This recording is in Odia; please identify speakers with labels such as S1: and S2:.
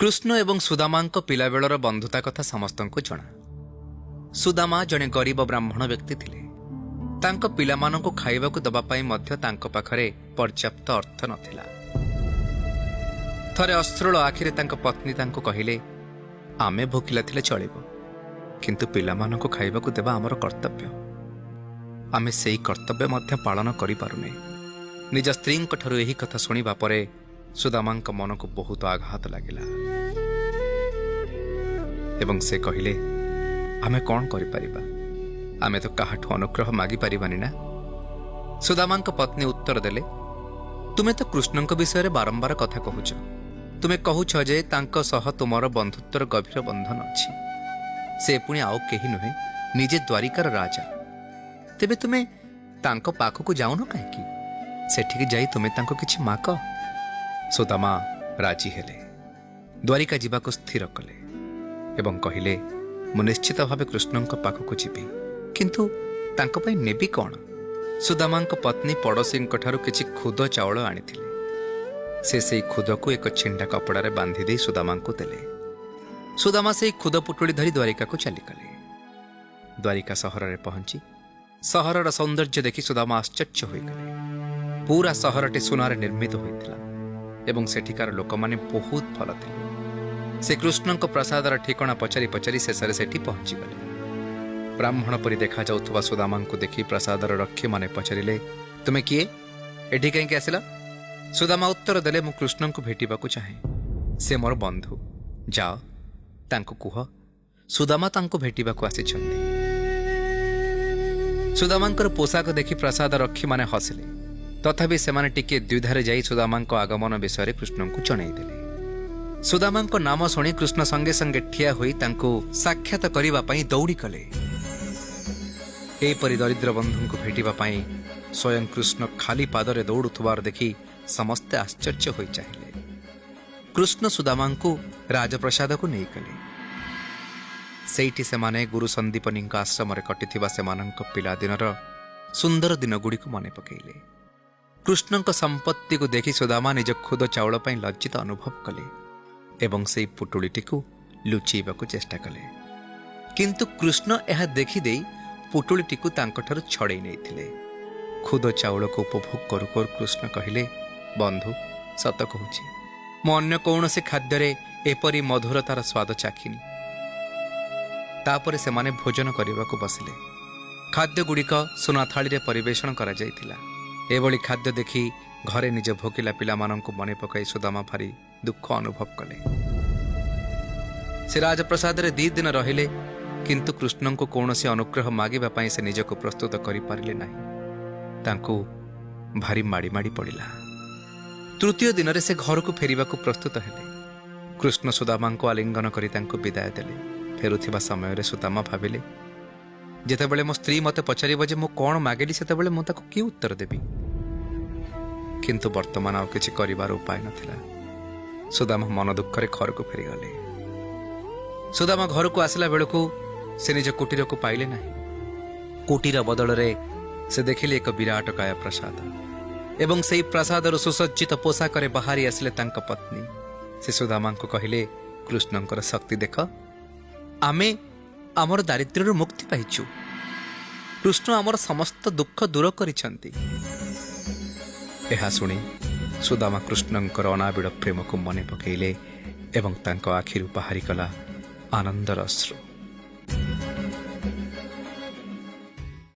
S1: କୃଷ୍ଣ ଏବଂ ସୁଦାମାଙ୍କ ପିଲାବେଳର ବନ୍ଧୁତା କଥା ସମସ୍ତଙ୍କୁ ଜଣା। ସୁଦାମା ଜଣେ ଗରିବ ବ୍ରାହ୍ମଣ ବ୍ୟକ୍ତି ଥିଲେ। ତାଙ୍କ ପିଲାମାନଙ୍କୁ ଖାଇବାକୁ ଦେବା ପାଇଁ ମଧ୍ୟ ତାଙ୍କ ପାଖରେ ପର୍ଯ୍ୟାପ୍ତ ଅର୍ଥ ନଥିଲା। ଥରେ ଅଶ୍ରୁଳ ଆଖିରେ ତାଙ୍କ ପତ୍ନୀ ତାଙ୍କୁ କହିଲେ, ଆମେ ଭୋକିଲା ଥିଲେ ଚଳିବ, କିନ୍ତୁ ପିଲାମାନଙ୍କୁ ଖାଇବାକୁ ଦେବା ଆମର କର୍ତ୍ତବ୍ୟ। ଆମେ ସେଇ କର୍ତ୍ତବ୍ୟ ମଧ୍ୟ ପାଳନ କରିପାରୁନେ। ନିଜ ସ୍ତ୍ରୀଙ୍କଠାରୁ ଏହି କଥା ଶୁଣିବା ପରେ ସୁଦାମାଙ୍କ ମନକୁ ବହୁତ ଆଘାତ ଲାଗିଲା ଏବଂ ସେ କହିଲେ, ଆମେ କ'ଣ କରିପାରିବା? ଆମେ ତ କାହାଠୁ ଅନୁଗ୍ରହ ମାଗିପାରିବାନି ନା? ସୁଦାମାଙ୍କ ପତ୍ନୀ ଉତ୍ତର ଦେଲେ, ତୁମେ ତ କୃଷ୍ଣଙ୍କ ବିଷୟରେ ବାରମ୍ବାର କଥା କହୁଛ। ତୁମେ କହୁଛ ଯେ ତାଙ୍କ ସହ ତୁମର ବନ୍ଧୁତ୍ୱର ଗଭୀର ବନ୍ଧନ ଅଛି। ସେ ପୁଣି ଆଉ କେହି ନୁହେଁ, ନିଜେ ଦ୍ୱାରିକାର ରାଜା। ତେବେ ତୁମେ ତାଙ୍କ ପାଖକୁ ଯାଉନ କାହିଁକି? ସେଠିକି ଯାଇ ତୁମେ ତାଙ୍କୁ କିଛି ମାଗ। ସୁଦାମା ରାଜି ହେଲେ। ଦ୍ୱାରିକା ଯିବାକୁ ସ୍ଥିର କଲେ ଏବଂ କହିଲେ, ମୁଁ ନିଶ୍ଚିତ ଭାବେ କୃଷ୍ଣଙ୍କ ପାଖକୁ ଯିବି, କିନ୍ତୁ ତାଙ୍କ ପାଇଁ ନେବି କ'ଣ? ସୁଦାମାଙ୍କ ପତ୍ନୀ ପଡ଼ୋଶୀଙ୍କଠାରୁ କିଛି ଖୁଦ ଚାଉଳ ଆଣିଥିଲେ। ସେ ସେଇ ଖୁଦକୁ ଏକ ଛିଣ୍ଡା କପଡ଼ାରେ ବାନ୍ଧି ଦେଇ ସୁଦାମାଙ୍କୁ ଦେଲେ। ସୁଦାମା ସେଇ ଖୁଦ ପୁଟୁଳି ଧରି ଦ୍ୱାରିକାକୁ ଚାଲିଗଲେ। ଦ୍ୱାରିକା ସହରରେ ପହଞ୍ଚି ସହରର ସୌନ୍ଦର୍ଯ୍ୟ ଦେଖି ସୁଦାମା ଆଶ୍ଚର୍ଯ୍ୟ ହୋଇଗଲେ। ପୁରା ସହରଟି ସୁନାରେ ନିର୍ମିତ ହୋଇଥିଲା ଏବଂ ସେଠିକାର ଲୋକମାନେ ବହୁତ ଭଲ ଥିଲେ। ସେ କୃଷ୍ଣଙ୍କ ପ୍ରାସାଦର ଠିକଣା ପଚାରି ପଚାରି ଶେଷରେ ସେଠି ପହଞ୍ଚିଗଲେ। ବ୍ରାହ୍ମଣ ପରି ଦେଖାଯାଉଥିବା ସୁଦାମାଙ୍କୁ ଦେଖି ପ୍ରାସାଦର ରକ୍ଷୀମାନେ ପଚାରିଲେ, ତୁମେ କିଏ? ଏଠି କାହିଁକି ଆସିଲ? ସୁଦାମା ଉତ୍ତର ଦେଲେ, ମୁଁ କୃଷ୍ଣଙ୍କୁ ଭେଟିବାକୁ ଚାହେଁ। ସେ ମୋର ବନ୍ଧୁ। ଯାଅ, ତାଙ୍କୁ କୁହ ସୁଦାମା ତାଙ୍କୁ ଭେଟିବାକୁ ଆସିଛନ୍ତି। ସୁଦାମାଙ୍କର ପୋଷାକ ଦେଖି ପ୍ରାସାଦ ରକ୍ଷୀମାନେ ହସିଲେ। ତଥାପି ସେମାନେ ଟିକିଏ ଦ୍ୱିଧାରେ ଯାଇ ସୁଦାମାଙ୍କ ଆଗମନ ବିଷୟରେ କୃଷ୍ଣଙ୍କୁ ଜଣାଇଦେଲେ। ସୁଦାମାଙ୍କ ନାମ ଶୁଣି କୃଷ୍ଣ ସଙ୍ଗେ ସଙ୍ଗେ ଠିଆ ହୋଇ ତାଙ୍କୁ ସାକ୍ଷାତ କରିବା ପାଇଁ ଦୌଡ଼ିଗଲେ। ଏହିପରି ଦରିଦ୍ର ବନ୍ଧୁଙ୍କୁ ଭେଟିବା ପାଇଁ ସ୍ୱୟଂ କୃଷ୍ଣ ଖାଲି ପାଦରେ ଦୌଡ଼ୁଥିବାର ଦେଖି ସମସ୍ତେ ଆଶ୍ଚର୍ଯ୍ୟ ହୋଇ ଚାହିଁଲେ। କୃଷ୍ଣ ସୁଦାମାଙ୍କୁ ରାଜପ୍ରାସାଦକୁ ନେଇଗଲେ। ସେଇଠି ସେମାନେ ଗୁରୁ ସନ୍ଦୀପନୀଙ୍କ ଆଶ୍ରମରେ କଟିଥିବା ସେମାନଙ୍କ ପିଲାଦିନର ସୁନ୍ଦର ଦିନଗୁଡ଼ିକୁ ମନେ ପକାଇଲେ। କୃଷ୍ଣଙ୍କ ସମ୍ପତ୍ତିକୁ ଦେଖି ସୁଦାମା ନିଜ ଖୁଦ ଚାଉଳ ପାଇଁ ଲଜ୍ଜିତ ଅନୁଭବ କଲେ ଏବଂ ସେଇ ପୁଟୁଳିଟିକୁ ଲୁଚେଇବାକୁ ଚେଷ୍ଟା କଲେ। କିନ୍ତୁ କୃଷ୍ଣ ଏହା ଦେଖିଦେଇ ପୁଟୁଳିଟିକୁ ତାଙ୍କଠାରୁ ଛଡ଼େଇ ନେଇଥିଲେ। ଖୁଦ ଚାଉଳକୁ ଉପଭୋଗ କରୁ କରୁ କୃଷ୍ଣ କହିଲେ, ବନ୍ଧୁ, ସତ କହୁଛି, ମୁଁ ଅନ୍ୟ କୌଣସି ଖାଦ୍ୟରେ ଏପରି ମଧୁରତାର ସ୍ୱାଦ ଚାଖିନି। ତାପରେ ସେମାନେ ଭୋଜନ କରିବାକୁ ବସିଲେ। ଖାଦ୍ୟଗୁଡ଼ିକ ସୁନା ଥାଳିରେ ପରିବେଷଣ କରାଯାଇଥିଲା। ଏଭଳି ଖାଦ୍ୟ ଦେଖି ଘରେ ନିଜ ଭୋକିଲା ପିଲାମାନଙ୍କୁ ମନେ ପକାଇ ସୁଦାମା ଭାରି ଦୁଃଖ ଅନୁଭବ କଲେ। ସେ ରାଜପ୍ରାସାଦରେ 2 ଦିନ ରହିଲେ, କିନ୍ତୁ କୃଷ୍ଣଙ୍କୁ କୌଣସି ଅନୁଗ୍ରହ ମାଗିବା ପାଇଁ ସେ ନିଜକୁ ପ୍ରସ୍ତୁତ କରିପାରିଲେ ନାହିଁ। ତାଙ୍କୁ ଭାରି ମାଡ଼ି ମାଡ଼ି ପଡ଼ିଲା। ତୃତୀୟ ଦିନରେ ସେ ଘରକୁ ଫେରିବାକୁ ପ୍ରସ୍ତୁତ ହେଲେ। କୃଷ୍ଣ ସୁଦାମାଙ୍କୁ ଆଲିଙ୍ଗନ କରି ତାଙ୍କୁ ବିଦାୟ ଦେଲେ। ଫେରୁଥିବା ସମୟରେ ସୁଦାମା ଭାବିଲେ, ଯେତେବେଳେ ମୋ ସ୍ତ୍ରୀ ମୋତେ ପଚାରିବ ଯେ ମୁଁ କ'ଣ ମାଗିଲି, ସେତେବେଳେ ମୁଁ ତାକୁ କି ଉତ୍ତର ଦେବି? କିନ୍ତୁ ବର୍ତ୍ତମାନ ଆଉ କିଛି କରିବାର ଉପାୟ ନଥିଲା। ସୁଦାମା ମନ ଦୁଃଖରେ ଘରକୁ ଫେରିଗଲେ। ସୁଦାମା ଘରକୁ ଆସିଲା ବେଳକୁ ସେ ନିଜ କୁଟୀରକୁ ପାଇଲେ ନାହିଁ। କୁଟୀର ବଦଳରେ ସେ ଦେଖିଲେ ଏକ ବିରାଟ କାୟ ପ୍ରାସାଦ ଏବଂ ସେଇ ପ୍ରାସାଦରୁ ସୁସଜ୍ଜିତ ପୋଷାକରେ ବାହାରି ଆସିଲେ ତାଙ୍କ ପତ୍ନୀ। ସେ ସୁଦାମାଙ୍କୁ କହିଲେ, କୃଷ୍ଣଙ୍କର ଶକ୍ତି ଦେଖ, ଆମେ ଆମର ଦାରିଦ୍ର୍ୟରୁ ମୁକ୍ତି ପାଇଛୁ। କୃଷ୍ଣ ଆମର ସମସ୍ତ ଦୁଃଖ ଦୂର କରିଛନ୍ତି। ଏହା ଶୁଣି ସୁଦାମା କୃଷ୍ଣଙ୍କର ଅନାବିଳ ପ୍ରେମକୁ ମନେ ପକାଇଲେ ଏବଂ ତାଙ୍କ ଆଖିରୁ ବାହାରିଗଲା ଆନନ୍ଦର ଅଶ୍ରୁ।